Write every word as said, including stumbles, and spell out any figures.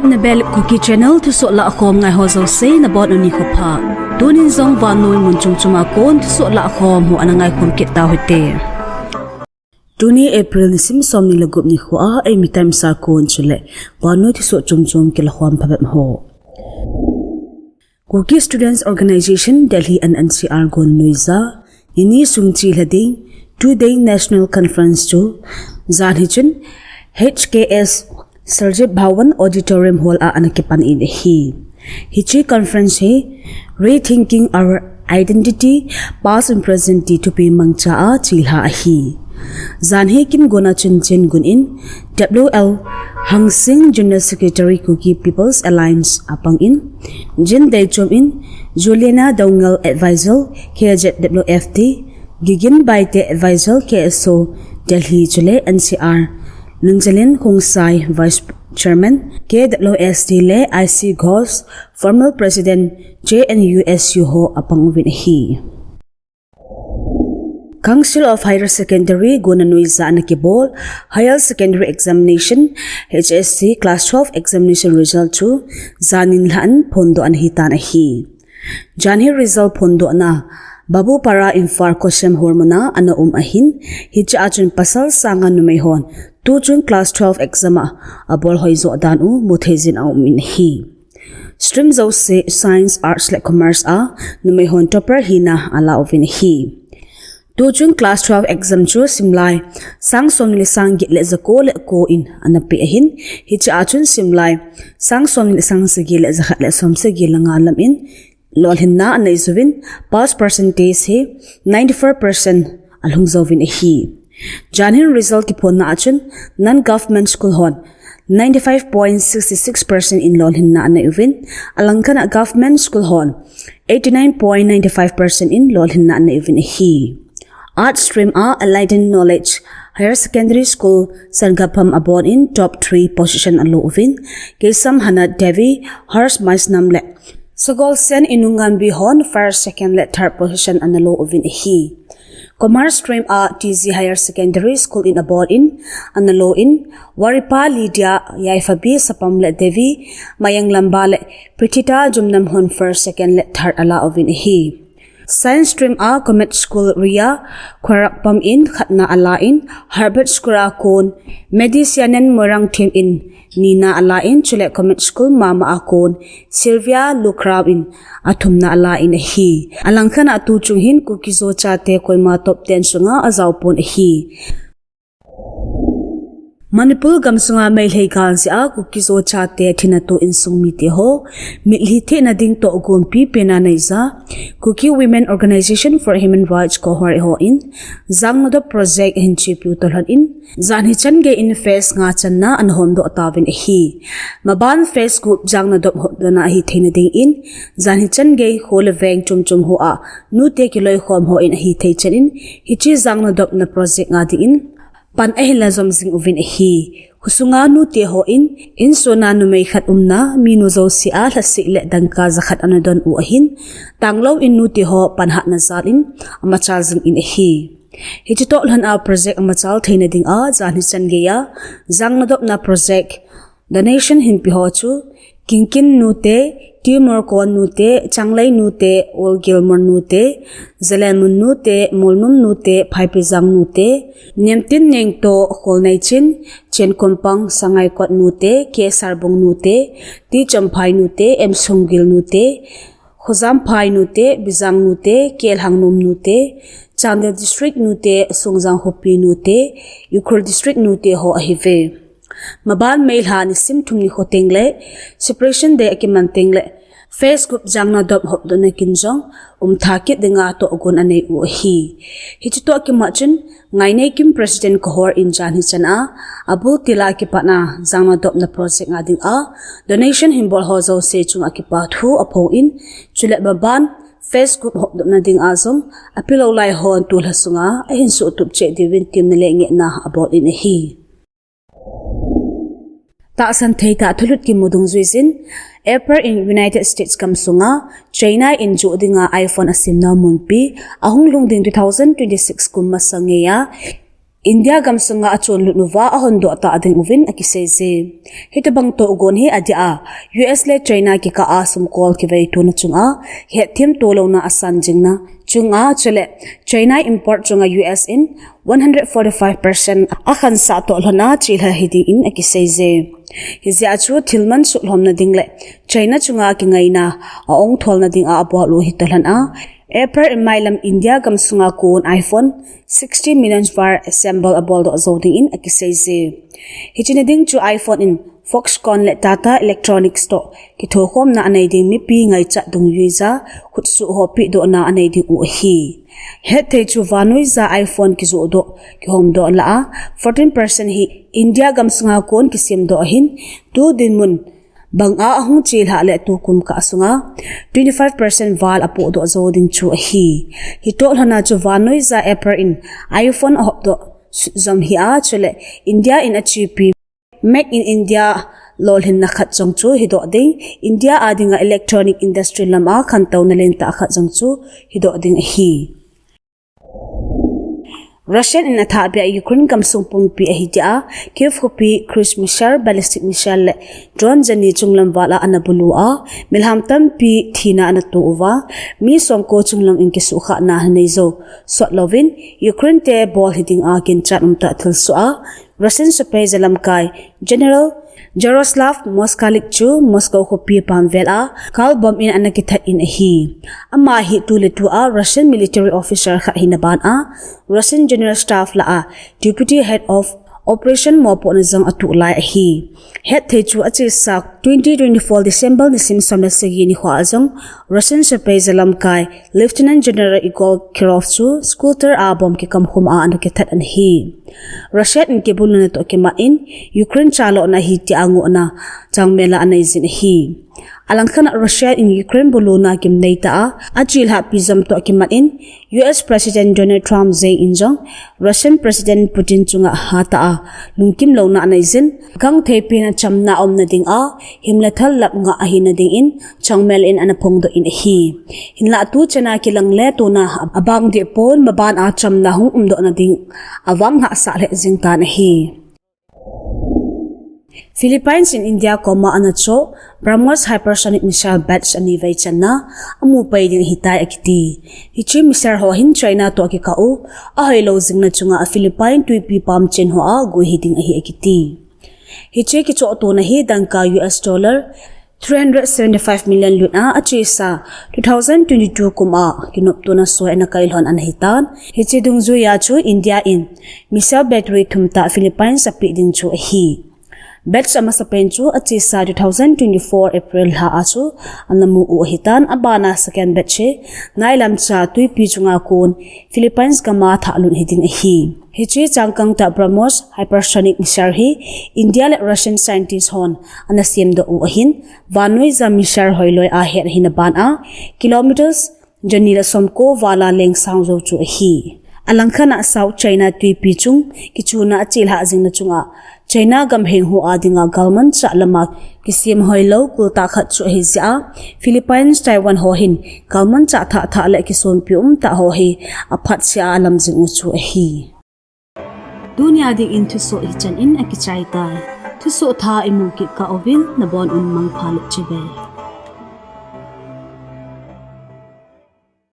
Nabel Kuki Channel thusoh lahkhom ngai ho jouse nabonun nikho pha. Tunin jong vannoi mun chom chom a kon thusoh lahkhom ho ana ngaikhom kit tauhite. Tuni April nisim somni le gup nikho a eimi times a kon chule vannoi thusoh chom chom kilakhom phabep ho. Kuki Students Organisation Delhi and N C R gon noija nini sung chilha ding two day national conference chu janhi chun H K S Sarjit Bhawan Auditorium Hall a ana kipan in ahi. Hiche conference hi Rethinking Our Identity, Past and Present ti thupi mangcha a chilha ahi. Janhi kin gona chun Chin Gun in W L Hangsing, General Secretary, Kuki People's Alliance apang in, Jin Deichom in, Juliana Doungel, Advisor, K Z W F T, Gigin Baite, Advisor, K S O Delhi chule N C R, Nunjalin Khongsai, Vice Chairman, K W S T le I C Ghosh, former President, J N U S U ho apang uvin ahi. Council of Higher Secondary gona noija ana kibol Higher Secondary Examination, H S C Class twelve Examination result chu janin lhan phondoh ana hitan ahi. Janhi result phondohna Babupara Imphal Kosem Hall muna ana um ahin, hiche a chun pasal sanga numei hon tuchung Class twelve exam a abol hoijo dan u mutheijin aum in ahi. Stream jouse, Science, Arts le Commerce a numei hon topper hina ala uvin ahi. Tuchung Class twelve exam chu simlai sang somni le sang get le jako le ko in ana pe ahin, hiche a chun simlai sang somni le sang sagi le jakhat le som sagi le nga lam in lolhinna anei jouvin, pass percentage hi ninety-four percent alhung jouvin ahi. Janhin result kiphonna a chun non-government school hon ninety-five point six six percent in lolhinna anei uvin, alangkhat a government school hon eighty-nine point nine five percent in lolhinna anei uvin ahi. Arts stream a Enlightened Knowledge Higher Secondary School Sangapam abon in top three position alo uvin, Keisam Hana Devi, Harsh Maisnam le Sagolsen Inungambi hon first, second le third position ana lo uvin ahi. Commerce stream a T G Higher Secondary School in abon in ana lo in, Waripa Lydia, Yaifabi Sapam le Devi Mayanglamba le Prithita Jumnam hon first, second le third ala uvin ahi. Science stream a Comet School Ria Khwarakpam in khatna ala in, Herbert School a kon Medicianen Moirangthem in nina ala in, chule Comet School Mama a kon Sylvia Lukrao in athumna ala in ahi. Alangkhat a tuchung hin Kuki-Zo chate koima top ten sunga ajaopon ahi. Manipur gamsunga Meitei gal jeh a Kuki-Zo chate thina toh insung mite ho mitlhi thehna ding toh gompi pena neija Kuki Women Organisation for Human Rights Kohori hon Jangnadop project ahin chepiu toh lhon in, janhi chan gei in phase nga channa ana homdoh tauvin ahi. Maban phase gup Jangnadop hopdohna ahi theina dingin, janhi chan gei kho le veng chomchom hoa nute kiloikhom hon ahi thei chan in, hiche Jangnadopna project nga dingin pan ahin la jom jing uvin ahi. Khosunga nute hon, insung a numei khat umna, minu jouse a lhasih le dangka jakhat ana don u ahin, tanglou in nute ho panhatna jal in amachal jing in ahi. Hiche toh lhon a project amachal theina dinga, janhi chan geiya Jangnadopna project donation hinpe ho chu, Kingkin nute, Timor Kon nute, Changlei nute, Old Gilmore nute, Zalenmun nute, Molnum nute, Phaipijang nute, Nemtin Nengto, Kholneichin, Chenkompang, Sangaikot nute, K Sarbung nute, T Chomphai nute, M Sunggil nute, Khojamphai nute, Bijang nute, K Lhangnom nute, Chandel District nute, Songjang Khopi nute, Ukhrul District nute ho ahiuve. Maban May lha nisim thum nikho teng le Separation Day akiman teng le phase gup Jangnadop hopdohna kin jong umtha kit dinga tohgon anei u ahi. Hiche toh kimat chun Ngaineikim President Kohor in janhi chan a abul tila kipatna Jangnadopna project nga dinga donation hinbol ho jouse chunga kipa thu aphong in, chule maban phase gup hopdohna dinga jong apilou lai hon tulha sunga ahin suhtup cheh diuvin temna le ngehna abol in ahi. Tahsan thei tah thulut kimu dungjuiyin, Apple in United States gamsunga China in joh dinga iPhone asemna munpi ahung lhung ding two thousand twenty-six kum masang ngeiya India gamsunga achonlut uva ahondoh ta ding uvin akiseije. Hitobang tohgon hi adia, U S le China kikah a sumkol kiveitona chunga hetthem tolouna asan jingna chunga chule China import chunga U S in one hundred forty-five percent akhansah toh lhona chilhah hiding in akiseije. Hijeh a chu thilmansuh lhomna ding le China chunga kingaina a-ongtholna dinga abol u hitoh lhon a, Apple in mailam India gamsunga kon iPhone sixty million var assemble aboldoh jou dingin akiseije. Hiche nading chu iPhone in Foxconn le Tata Electronics toh kithokhomna anei ding mipi ngaichat dungjuija khutsuh hopeh dohna anei ding u ahi. Hetthei chu vannoija iPhone kijohdoh, kihomdoh lah a, fourteen percent hi India gamsunga kon kisemdoh ahin, tu dinmun banga ahung chelhah le tukum kah sunga twenty-five percent val apohdoh jou ding chu ahi. Hitoh lhona chu vannoija Apple in iPhone ahopdoh jom hia chule India in achepi Make in India lolhinna khat jong chu hidoh ding, India a dinga electronic industry lama khantouna lentah khat jong chu hidoh ding ahi. Russian in athahbeh a Ukraine gamsung pumpi ahi tia, Kyiv khopi cruise missile, ballistic missile le drone jani chunglam val a ana bulu a, milham tampi thina ana to uva, mi somko chunglam in kisuhkhahna anei jou sot louvin, Ukraine te bol hiding a ginchat umtah thilsoh a, Russian sepai jalamkai General Yaroslav Moskalik chu Moscow khopi pamvel a kal bomb in ana kithat in ahi. Ama hi tuletua Russian military officer khat hina ban a, Russian General Staff lah a Deputy Head of Operation mopohna jong atuh lai ahi. Hetthei chu achesa twenty twenty-four December nisim som le sagi nikho a jong Russian sepai jalamkai Lieutenant General Igor Kirov chu scooter a bomb kikamkhum a ana kithat ana hi. Russia in kibuluna toh kimat in Ukraine chalhahna ahi tia ngohna changmel a anei jin ahi. Alangkhat a Russia in Ukraine buluna kimnei tah a, achelhahpi jom toh kimat in U S President Donald Trump jeng in jong Russian President Putin chunga hatah a lungkim louna anei jin, gangthei pen a chamna aumna ding a, himle thal lap ngah ahina dingin changmel in ana phongdoh in ahi. Hinlah tuchan a kilang le tuna abang deh pon, maban a chamna hung umdoh na ding avang hahsa lheh jing tan ahi. Philippines in India koma ana choh BrahMos hypersonic missile batch ani vei channa amu pai ding ahitai akiti. Hiche missile ho hin China toh kikah u ahoilou jingna chunga a Philippine twipi pamchen hoa gui hiding ahi akiti. Hiche kichohtona hi dangka U S dollar three hundred seventy-five million lut a, achesa two thousand twenty-two kum a kinoptona soi ana kailhon ana hitan. Hiche dungjuia chu India in missile battery thum tah Philippines apeh ding chu ahi. Batch amasapen chu achesa two thousand twenty-four April lha a chu ana mu u ahitan, abana second batch hi nailam cha twipi chunga kon Philippines gama thahlut hiding ahi. Hiche changkang tah BrahMos hypersonic missile hi India le Russian scientist hon ana semdoh u ahin, vannoija missile hoiloi a het ahina ban a, kilometers jani le somko val a leng sang jou chu ahi. Alangkhat a South China twipi chung kichuna achelhah jingna chunga China gam hengho a dinga galmanchah lama kisem hoilou kultah khat chu ahi jeh a, Philippines, Taiwan ho hin galmanchah thah thah le kisonpi umtah ho hi aphatsea alam jing u chu ahi. Tunia dingin thusoh hichan in akichai tai. Thusoh thah imu kit kah uvin nabon un mangpha le chibai.